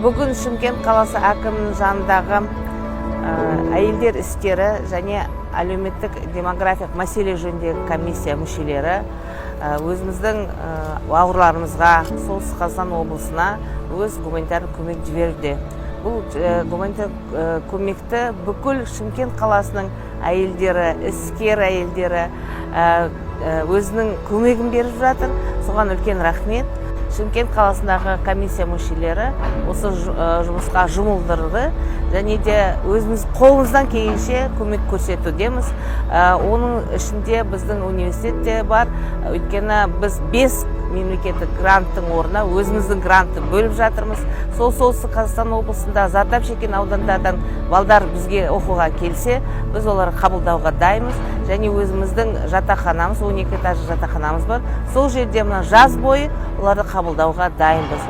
Бүгін Шымкент қаласы әкімінің жанындағы әйелдер істері және әлеуметтік демографиялық мәселе жөніндегі комиссия мүшелері өзіміздің бауырларымызға, Солтүстік Қазақстан облысына өз гуманитарлық көмек жіберуде. Бұл гуманитарлық көмекті бүкіл Шымкент қаласының әйелдері, іскер әйелдері өзінің көмегін беріп жатыр. Соған үлкен рахмет. Шымкент қаласындағы комиссия мүшелері осы жұмысқа жұмылдырды және де өзіміз қолымыздан келгенше көмек көрсетудеміз. Оның ішінде біздің университет те бар, өйткені біз бес мемлекеттік гранттың орнына өзіміздің грантты бөліп жатырмыз. Сол Солтүстік Қазақстан облысында зардап шеккен аудандардан балдар бізге оқуға келсе, біз оларды қабылдауға дайынбыз және өзіміздің жатақханамыз, 12 этажды жатақханамыз бар, сол жерде мына жаз бойы оларды қабылдауға дайынбыз.